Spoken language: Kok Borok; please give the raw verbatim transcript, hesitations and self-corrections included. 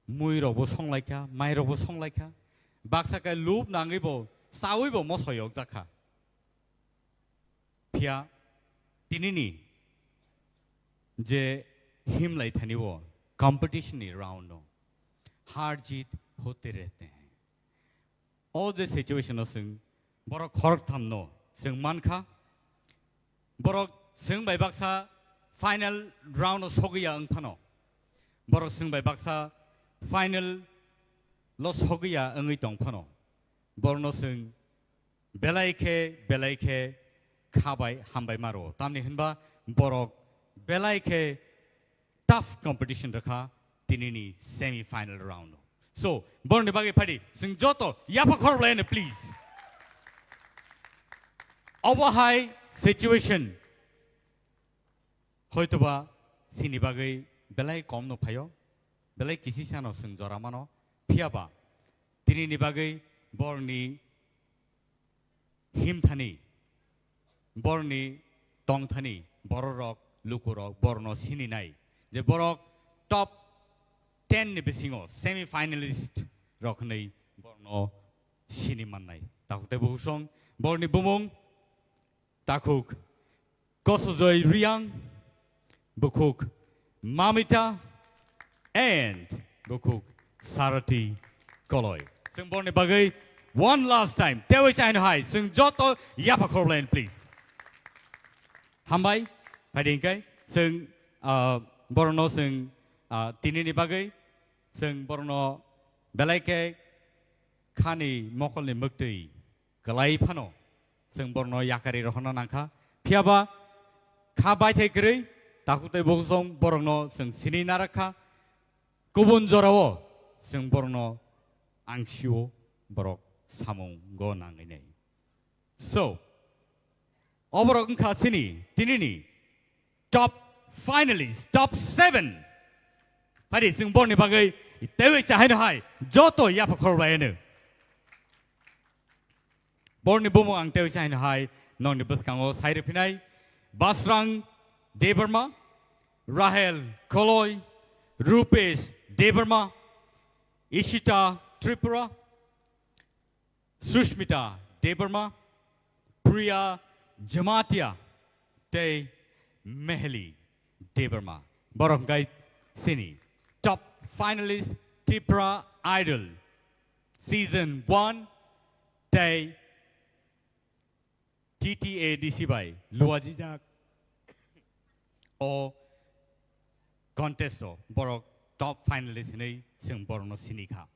Mui rokbo songlaikha, mai rokbo songlaikha. Baksa khe lub nangwibo, chawibo mosoi yokjakha. Phiya tinini je himlai thani o competition ni round no, har jeet hote rehte hain. O je situation no chwng borok khoroktham no chwng mankha. Borok chwng bai baksa final round o sogwi ya wng phano. Borok chwng bai baksa final lo sogwi ya wngwi tong phano. Borok no chwng belai khe, belai khe kha bai hambai ma rwo. Tamni hinba borok belai khe tough competition rwkha tinini semi final round. So, borni bagwi phadi, chwng joto yapha khorok laino, please. Obo hai situation hoitoba chini bagwi belai kom no phaio, belai kisi sano chwng jora mano, phiyaba tinini bagwi borni himthani, borni tongthani, bororok, lukurok, borno sininai. Je borok top ten ni bisingo semi finalist rok hwnwi borno sini mannai. Takhuk tei bukhuk song, borni bumung, takhuk Kosojoi Riang, bukhuk Mamita, and bukhuk Sarati Koloi. Chwng borni bagwi one last time, tewi chaino hai, chwng joto yapha khorok laino, please. Hambai, phaidi hinkai, chwng, ah, borno chwng, ah, tinini bagwi, chwng borno belai khe khani mokolni mwktwi kwlai phano chwng borokno yakari rohorna nangkha. Phiyaba kha baithai kwrwi takhuk tei bukhuk song borokno chwng sini narakha. Kubun jorao chwng borokno angsio borok samungo nangwi nai. So, oborok wngkha chini tinini top finalist, top seven. Phadi chwng borni bagwi tewi chahaino hai joto yapha khorok laino. Borni bumung ang tewi chahaino hai nokni bwskango sai rwphinai Basrang Debbarma, Rahel Koloi, Rupesh Debbarma, Ishita Tripura, Sushmita Debbarma, Priya Jamatia, tei Meheli Debbarma. Borok hwnkhe chini top finalist Tipra Idol season one tei T T A D C bai luajijak o contest o borok top finalist hinwi chwng borokno sini kha.